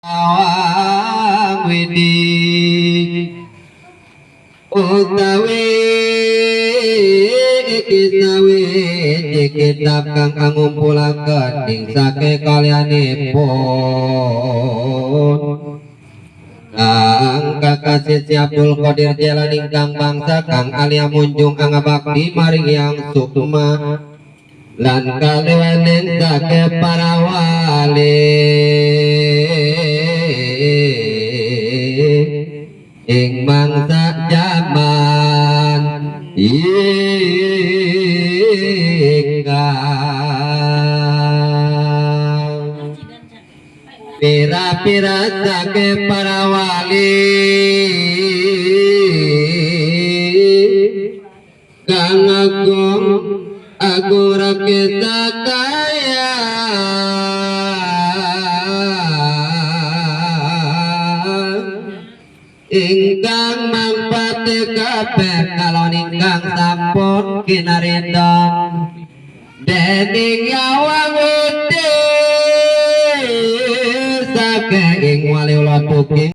Awang Widi utawi iki sawiji kitab kang angumpulaken ing sake kalyanipun kang kakasih si Abdul Qadir Jailani ingkang bangsa kang alia munjung angabakti maring Hyang Sukma lan kaliwening sake para wali ing mangsa jaman ingkang pira-pira sake para wali kang agung agung rakita kaya ingkang mangpati kabeh kalon ingkang sampun kinarendon dening Yawang Widi saking wali ulat.